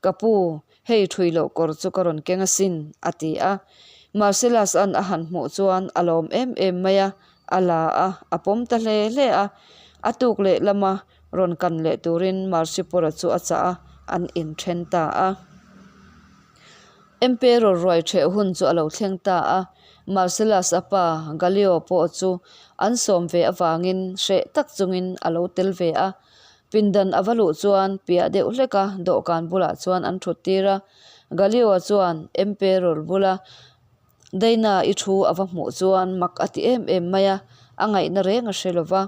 Ka pu, hei ṭhui loh kawr chu ka rawn keng asin, a ti a. Marcellus-a'n a han hmuh chuan a lawm em em mai a, a la a, a pawm ta hle hle a. A tuk leh lama rawn kan leh turin Marsipura chu a chah a, an inṭhen ta a. Emperor ruai ṭheh hun chu a lo thleng ta a, Marcellus-a pa Gallio pawh chu an sawm ve avangin hreh tak chungin a lo tel ve a. Pindan a va luh chuan piah deuh hlek a dawhkan bulah chuan an ṭhut tir a. Gallio-a chuan Emperor bula Daina i thu a va hmuh chuan mak a ti em em mai a, a ngaihna reng a hre lo va.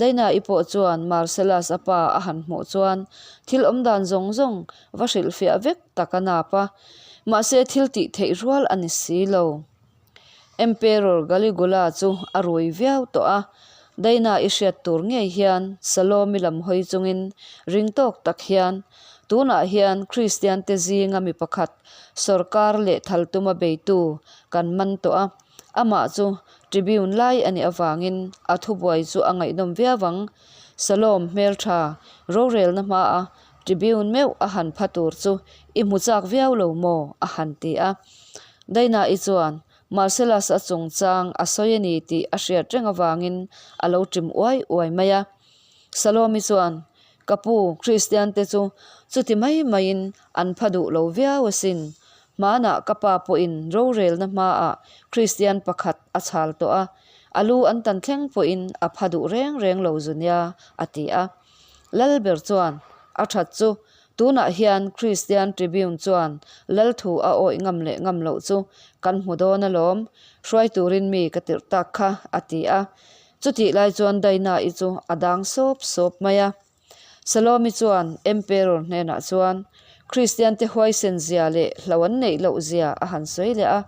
Daina i pawh chuan Marcellus a pa a han hmuh chuan thil awmdan zawng zawng va hrilhfiah vek tak a nap a, mahse thil tih theih rual a ni si lo. Emperor Caligula chu a rui viau tawh a, Daina i hriat tur ngei hian Salome lam hawi chungin ring tawk tak hian, Tunah hian Kristian te zinga mi pakhat Sorkar leh thal tuma beitu kan man tawh a, amah chu Tribune lai a nih avangin a thubuai chu a ngaihnawm viau ang. Salome hmeltha rorelna hmaa Tribune meuh a han pha tur chu i hmu chak viau lo maw? a han ti a. Daina-i chuan Marcellus-a chungchang a sawi a ni tih a hriat reng avangin a lo ṭim uai uai mai a. Salome-i chuan, Ka pu, Kristiante chu chuti mai maiin an pha duh lo viau asin. Hmanah ka pa pawhin rorelna hmaah Kristian pakhat a chhal tawh a, a lu an tan thleng pawhin a pha duh reng reng lo zu nia, a ti a. Lalber chuan, A that chu, tunah hian Kristian Tribune chuan Lal thu a awih ngam leh ngam loh chu kan hmu dawn alawm, hruai turin mi ka tirh tak kha, a ti a. Chutih lai chuan Daina-i chu a dang sawp sawp mai a. Salome chuan Emperor hnenah chuan Kristiante huaisen zia leh hlo an neih loh zia a han sawi leh a.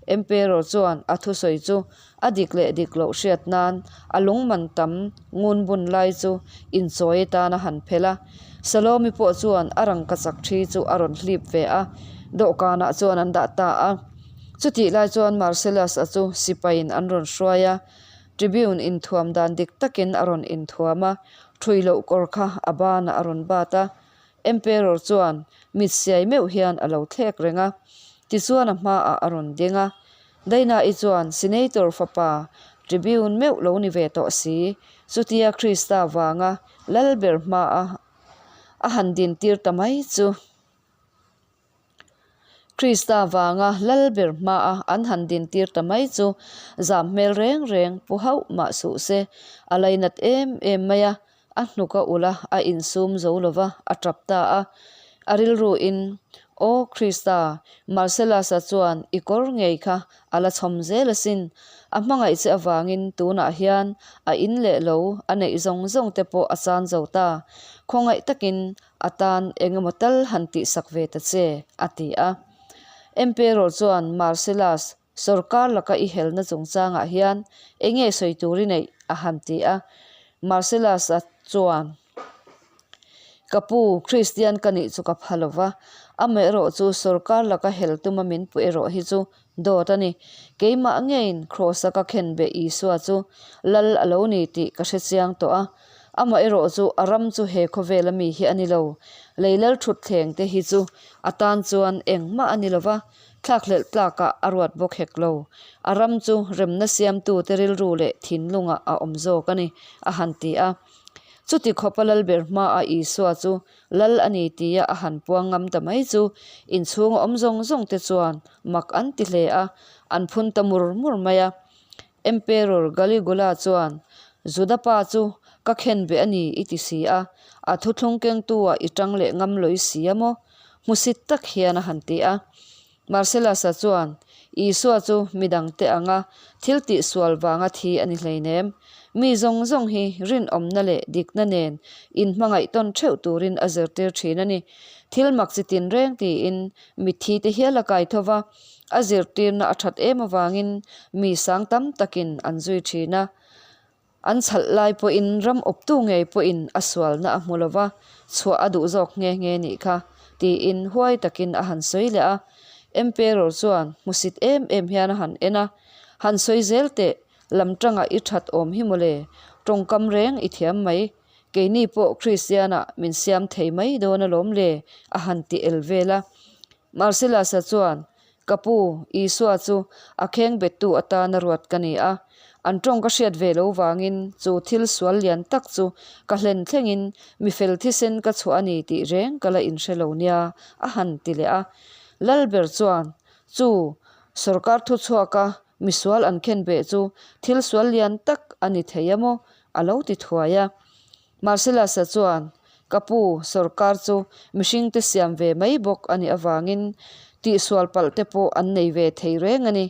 Emperor chuan a thusawi chu a dik leh dik loh hriat nan a lungman tam ngun bun lai chu inchawi atan a han phelh a. Salome pawh chuan a rangkachak thi chu a rawn hlip ve a, dawhkanah chuan an dah ta a. Chutih lai chuan Marcellus-a chu sipaiin an rawn hruai a. Tribune inthuam dan dik takin a rawn inthuam a, ṭhui loh kawr kha a banah a rawn bat a. Emperor chuan mit siai meuh hian a lo thlek reng a, tichuan a hmaah a rawn ding a. Daina-i chuan Senator fapa Tribune meuh lo ni ve tawh si, chutia Krista vanga Lalber hmaa a han dintir ta mai chu. Krista vanga lal ber hmaa an han dintir ta mai chu zam hmel reng reng pu hauh mah suh se, a lainat em em mai a, a hnuk a ulh a, a insum zo lo va, a tap ta a. A rilruin, Aw Krista, Marcellus-a chuan i kawr ngei kha a la chhawm zel asin, a hmangaih che avangin tunah hian a in leh lo a neih zawng zawng te pawh a chan zo ta, khawngaih takin A tan eng emaw tal han tihsak ve ta che, a ti a. Emperor chuan Marcellus, sawrkar laka i helna chungchangah hian eng nge sawi tur i neih? a han ti a. Marcellus-a chuan, Ka pu, Kristian ka nih chu ka pha lo va, amaherawh chu sawrkar laka hel tuma min pu erawh hi chu dawt a ni. Keimah ngeiin Kraws-a ka khen beh Isua chu Lal a lo ni tih ka hre chiang tawh a. Amaherawh chu a ram chu he khawvela mi hi a ni lo. Lei lal thut thleng te hi chu a tan chuan engmah a ni lo va, thlakhlelh tlakah a ruat bawk hek lo. A ram chu remna siamtute rilru leh thinlungah a awm zawk a ni, a han ti a. Chuti khawpa Lalber hmaah Isua chu Lal a ni tia a han puang ngam ta mai chu inchhung a awm zawng zawng te chuan mak an ti hle a, an phun ta mur mur mai a. Emperor Caligula chuan, Juda pa chu ka khen ve a ni i ti si a, a thuthlung kengtu-ah i tang leh ngam lawih si a maw? Hmusit tak hian a han ti a. Marcellus-a chuan, Isua chu midangte anga thil tihsual vanga thi a ni hleinem. Mi zawng zawng hi rinawmna leh dikna nen inhmangaih tawn theuh turin a zirtir thin a ni. Thil mak chi tinreng tiin mitthi te hial a kai tho va. A zirtirna a that em avangin mi sang tam takin an zui thin a. An chhalh lai pawhin ram awptu ngei pawhin a sualna a hmu lo va, chhuah a duh zawk nghe nghe nih kha, tiin huai takin a han sawi leh a. Emperor chuan hmusit em em hian a han en a, Han sawi zel teh, lam tangah i that awm hi mawle, tawngkam reng i thiam mai, keini pawh Kristianah min siam thei mai dawn alawm le, a han ti el vel a. Marcellus-a chuan, Ka pu, Isua chu a khengbettu atana ruat ka ni a. An tawng ka hriat ve lo vangin chu thil sual lian tak chu ka hlen thlengin mi fel thisen ka chhuah a ni tih reng ka la inhre lo nia, a han ti leh a. Lalber chuan, Chu, sorkar thuchhuaka misual an khenbeh chu thil sual lian tak a ni thei a maw? a lo ti thuai a. Marcellus-a chuan, Ka pu, sorkar chu mihringte siam ve mai bawk a nih avangin tihsual palh te pawh an nei ve thei reng a ni.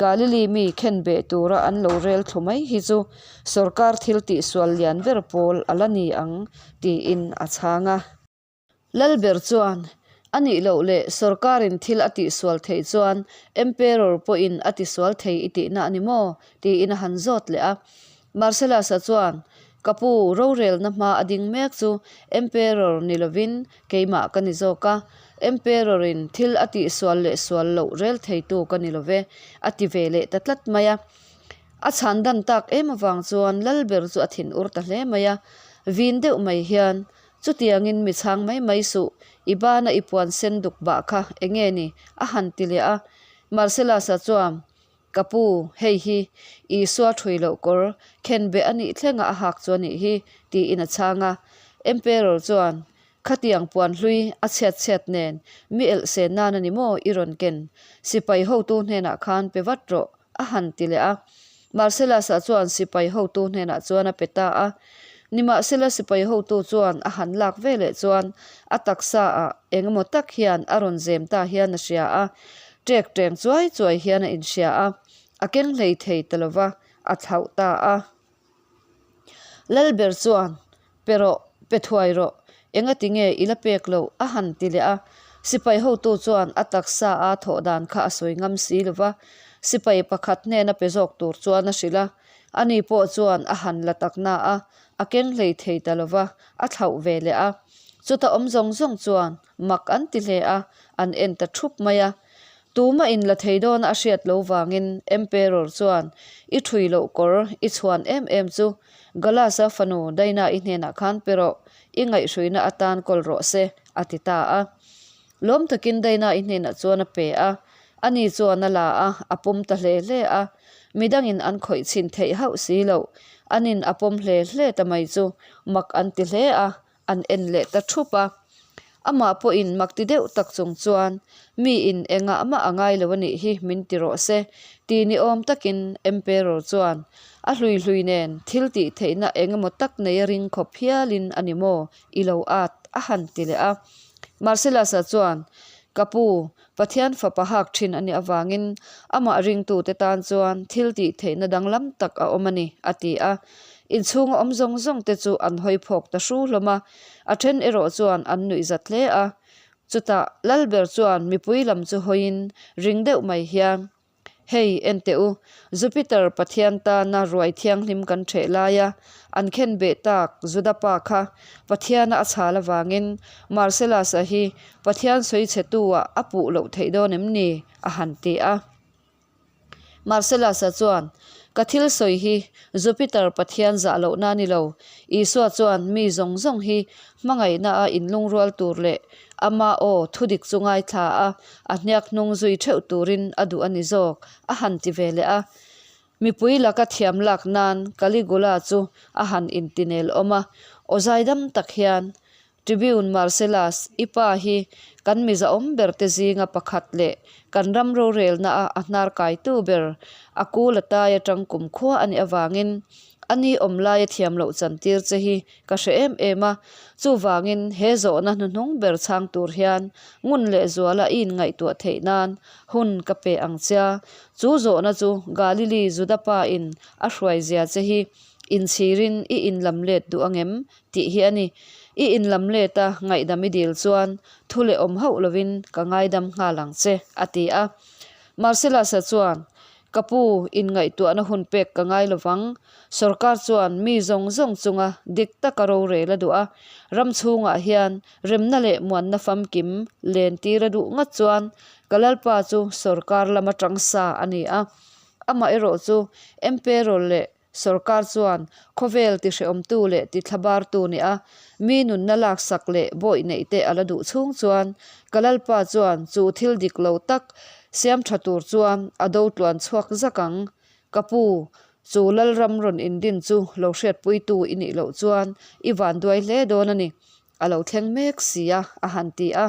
Galili mi khenbeh tura an lo rel thlu mai hi chu sorkar thil tihsual lian ber pawl a la ni ang, tiin a chhang a. Lalber chuan, A nih loh leh sorkarin thil a tihsual theih chuan Emperor pawhin a tisual thei i tihna a ni maw? tiin a han zawt leh a. Marcellus-a chuan, Ka pu, rorelna hma a ding mek chu Emperor ni lovin keimah ka ni zawk a, Emperor-in thil a tihsual leh sual loh rel theitu ka ni love, a ti ve leh ta tlat mai a. A chhan dan tak em avang chuan Lalber chu a thinur ta hle mai a, vin deuh mai hian, Chutiangin mi chhang mai mai suh, i bana i puan sen duk bah kha enge ni? a han ti leh a. Marcellus-a chuan, Ka pu, hei hi Isua thui loh kawr khenbeh a nih thlenga a hak chu a nih hi, tiin a chhang a. Emperor chuan, Khatiang puan hlui a chhiat chhiat nen mi elh sen nan a ni maw i rawn ken? Sipai hotu hnenah khan pe vat rawh, a han ti leh a. Marcellus-a chuan sipai hotu hnenah chuan a pe ta a. Nimahsela sipai hotu chuan a han lak ve leh chuan a taksa ah eng emaw tak hian a rawn zem ta hian a hria a, ṭek ṭeng chuai chuai hian a inhria a, a keng hlei thei ta lova, a thlauh ta a. Lalber chuan Pe rawh, pe thuai rawh, engati nge i la pek loh? a han ti leh a. Sipai hotu chuan a taksa a thawh dan kha a sawi ngam si lo va, sipai pakhat hnena pe zawk tur chuan a hrilh a. Ani pawh chuan a han la tak na a, a keng hlei thei ta lo va, a thlauh ve leh a. Chuta awm zawng zawng chuan mak an ti hle a, an en ta thup mai a. Tuma in la thei dawn a hriat lo vangin Emperor chuan i thui loh kawr i chhuan em em chu Galasa fanu Daina-i hnenah khan pe rawh, i ngaihhruina atan kawl rawh se, a ti ta a. Lawm takin Daina-i hnenah chuan a pe a, ani chuan a la a, a pawm ta hle hle a. Midangin an khawih chhin theih hauh si loh, anin a pawm hle hle ta mai chu mak an ti hle a, an en leh ta thup a. Amah pawhin mak ti deuh tak chung chuan, Miin engah mah a ngai lo a nih hi min ti rawh se, ti ni awm takin Emperor chuan a hlui hlui nen thil tih theihna eng emaw tak nei a ring khawp hialin a ni maw i lo at a han ti leh a. Marcellus-a chuan, Ka pu, Pathian fapa hak thin a nih avangin amah ringtute tan chuan thil tih theihna danglam tak a awm a ni, a ti a. Inchhunga awm zawng zawng te chu an hawi phawk ta hru hlawm a, a then erawh chuan an nuih zat hle a. Chutah Lalber chuan mipui lam chu hawiin ring deuh mai hian, Hei, en teh u, Jupiter pathian tana ruai thianghlim kan ṭheh laia an khen beh tak Juda pa kha Pathiana a chhal avangin Marcellus-a hi Pathian sawi chhetu-ah a puh loh theih dawn em ni? a han ti a. Marcellus-a chuan, Ka thil sawi hi Jupiter pathian zah lohna a ni lo. Isua chuan mi zawng zawng hi hmangaihna a inlungrual tur leh ama aw thudik chu ngaithla a, a hniak hnung zui theuh turin a duh a ni zawk, a han ti ve leh a. Mipui laka thiam lak nan Caligula chu a han intinel awm a, aw zaidam tak hian, Tribune Marcellus, i pa hi kan mizaawm ber te zinga pakhat leh kan ram rorelna a a hnar kaitu ber a kul a tai atang kumkhua a nih avangin a ni awm laia thiam loh chantir che hi ka hre em em a. Chuvangin he zawhna hnuhnung ber chhang tur hian ngun leh zuala i inngaihtuah theih nan hun ka pe ang che. Chu zawhna chu Galili Juda pa in a hruai zia che hi inchhirin i inlam let duh angem tih hi a ni. I inlam let a, ngaihdam i dil chuan thu leh awm hauh lovin ka ngaidam nghal ang che, a ti a. Marcellus-a chuan, Ka pu, inngaihtuahna hun pek ka ngai lovang. Sorkar chuan mi zawng zawng chunga dik taka rorel a duh a, ram chhungah hian remna leh muanna famkim len tir a duh ngat chuan ka lalpa chu sorkar lama tang sa a ni a. Amaherawh chu Emperor leh Sorkar chuan khawvel tihrehawmtu leh tithlabartu nih a, mi nunna laksak leh bawih neih te a la duh chhung chuan ka lalpa chuan chu thil dik lo tak siam tha tur chuan a do tluan chhuak zak ang. Ka pu, chu lalram rawn indin chu lo hriatpuitu i nih loh chuan i vanduai hle dawn a ni, a lo thleng mek si a, a han ti a.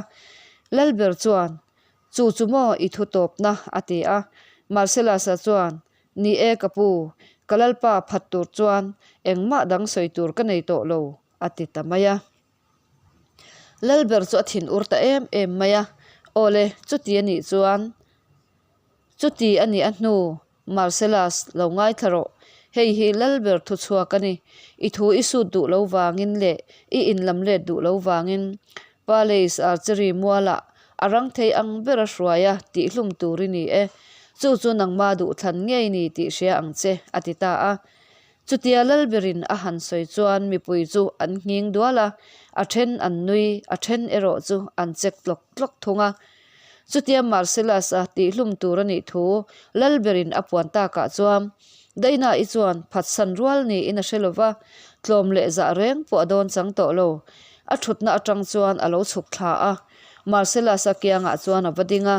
Lalber chuan, Chu chu maw i thu tawpna? a ti a. Marcellus-a chuan, Ni e ka pu, ka lalpa phat tur chuan engmah dang sawi tur ka nei tawh lo, a ti ta mai a. Lalber chu a thin ur ta em em mai a, Awle, chuti a nih chuan, chuti a nih a hnu, Marcellus, lo ngaithla rawh, hei hi lalber thu chhuak a ni, i thu i sut duh lo vangin leh i inlam let duh lo vangin Palace Archery mualah a rang thei ang bera hruai a tihhlum tur i ni e. Chu chu nangma duhthlan ngei ni tih hria ang che, a ti ta a. Chutia Lalberin a han sawi chuan mipui chu an nghing dual a, a then an nui, a then erawh chu an chek tlawk tlawk thung a. Chutia Marcellus-a tihhlum tur a nih thu Lalberin a puan takah chuan Daina-i chuan phatsan rual niin a hre lo va, tlawm leh zah reng pawh a dawn chang tawh lo. A thutna atang chuan a lo chhuk thla a, Marcellus-a kiangah chuan a va ding a.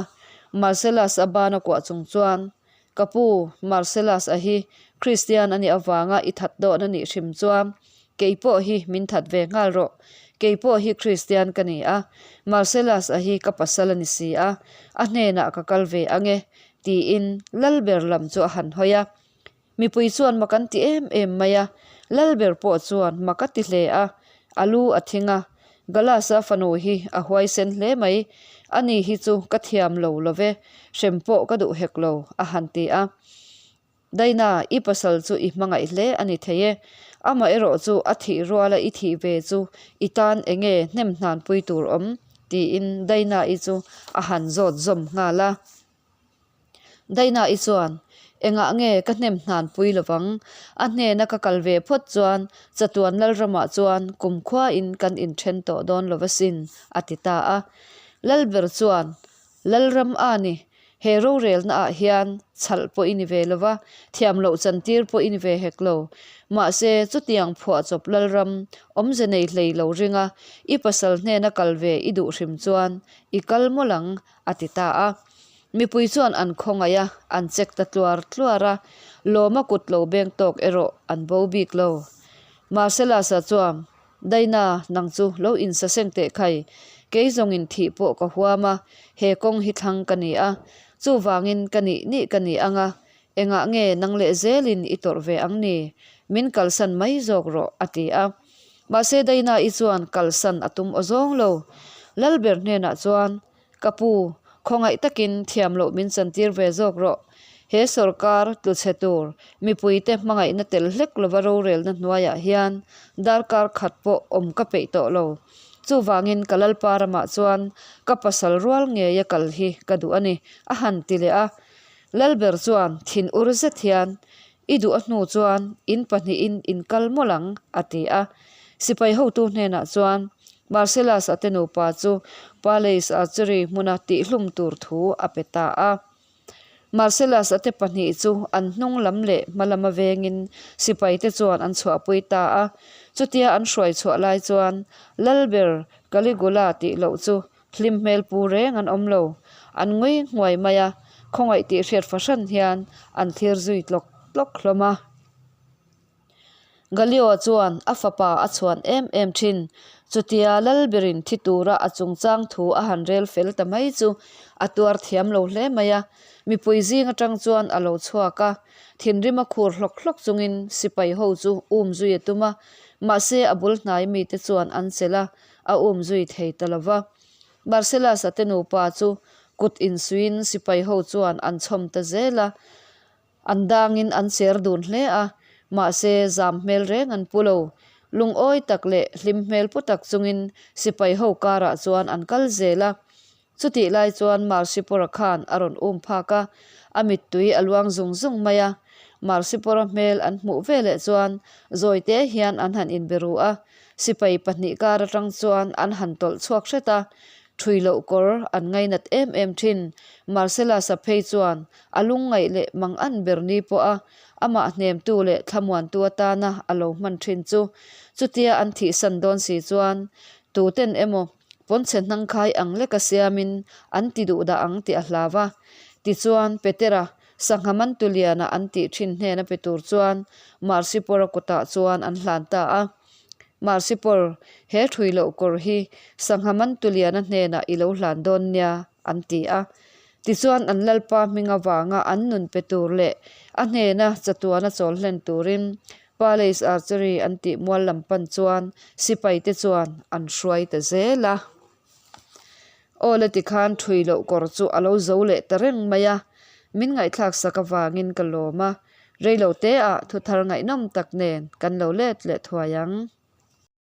Marcellus-a ban a kuah chung chuan, Ka pu, Marcellus-a hi Kristian a nih avanga i that dawn a nih hrim chuan kei pawh hi min that ve nghal rawh. Kei pawh hi Kristian ka ni a, Marcellus-a hi ka pasal a ni si a, a hnenah ka kal ve ang e, tiin Lalber lam chu a han hawi a. Mipui chuan mak an ti em em mai a, Lalber pawh chuan mak a ti hle a, a lu a thing a. Galasa fanu hi a huaisen hle mai, ani hi chu ka thiam lo lo ve, hrem pawh ka duh hek lo, a han ti a. Daina, i pasal chu i hmangaih hle a ni thei e, amaherawh chu a thih ruala i thih ve chu i tan enge hnem hnanpui tur awm? tiin Daina-i chu a han zawt zawm nghal a. Daina-i chuan, Engah nge ka hnem hnanpui lovang? A hnena ka kal ve phawt chuan chatuan Lalramah chuan kumkhuain kan inthen tawh dawn lo asin, a ti ta a. Lalber chuan, Lalram a ni, he rorelna ah hian chhalh pawh i ni ve lo va, thiam loh chantir pawh i ni ve hek lo. Mahse, chutiang phuahchawp Lalram awmze nei hlei lo ringa i pasal hnena kal ve i duh hrim chuan i kal mawlh ang, a ti ta a. Mipui chuan an khawngaih a, an chek ta tluar tluar a, lawma kut lo beng tawk erawh an bo bik lo. Marcellus-a chuan, Daina, nang chu lo insaseng teh khai, kei zawngin thih pawh ka huam a, he kawng hi thlang ka ni a, chuvangin ka nih nih ka ni ang a, engah nge nang leh zelin i tawrh ve ang ni? Min kalsan mai zawk rawh, a ti a. Mahse Daina-i chuan kalsan a tum aw zawng lo. Lalber hnenah chuan, Ka pu, khawngaih takin thiam loh min chantir ve zawk rawh. He sorkar tlu chhe tur mipuite hmangaihna tel hlek lova rorelna hnuaiah hian darkar khat pawh awm ka peih tawh lo. Chuvangin ka Lalpa ramah chuan ka pasal rual ngeia kal hi ka duh a ni, a han ti leh a. Lalber chuan thin ur zet hian, I duh a hnu chuan in pahnihin in kal mawlh ang, a ti a. Sipai hotu hnenah chuan Marcellus-a te nupa chu Palace Archery hmuna tihhlum tur thu a pe ta a. Marcellus-a te pahnih chu an hnung lam leh hma lama vengin sipaite chuan an chhuahpui ta a. Chutia an hruai chhuah lai chuan Lalber Caligula tih loh chu Hlim hmel pu reng an awm lo. An ngui nghuai mai a, khawngaih tih hriat fahran hian an thlir zui tlawk tlawk hlawm a. Galio chuan a fapa a chhuan em em thin. Chutia Lalberin thi tura a chungchang thu a han rel fel ta mai chu a tuar thiam lo hle mai a. Mipui zing atang chuan a lo chhuak a, thinrim a khur hlawk hlawk chungin sipai ho chu um zui a tum a, mahse a bul hnai mite chuan an chelh a, a um zui thei ta lo va. Marcellus-a te nupa chu kut insuiin sipai ho chuan an chhawm ta zel a, an dangin an cher dun hle a, mahse zam hmel reng an pu lo. Lungawi tak leh hlim hmel pu tak chungin sipai ho karah chuan an kal zel a. Chutih lai chuan Marsipawra khan a rawn um phak a, a mittui a luang zung zung mai a. Marsipawra hmel an hmuh veleh chuan zawite hian an han inbe ru a, sipai pahnih kar atang chuan an han tawlh chhuak hret a, Ṭhui loh kawr an ngainat em em ṭhin. Marcellus-a phei chuan a lungngaih leh mang an ber ni pawh a amah hnemtu leh thlamuantu atana a lo hman ṭhin chu chutia an thihsan dawn si chuan tuten emaw pawnchhe hnangkhai ang leka siamin an ti duh dah ang tih a hlau a. Tichuan, Petera, sangha mantu liana an tih ṭhin hnena pe tur chuan Marsipawra kutah chuan an hlan ta a. Marsipawr, he ṭhui loh kawr hi sangha mantu liana hnenah i lo hlan dawn nia, an ti a. Tichuan an Lalpa hming avanga an nun pe tur leh a hnena chatuana chawl hlen turin Palace Archery an tih mual lam pan chuan sipaite chuan an hruai ta zel a. Aw le tikhan ṭhui loh kawr chu a lo zo leh ta reng mai a, min ngaihthlak sak avangin ka lawm a, reilo te ah thuthar ngaihnawm tak nen kan lo let leh thuai ang.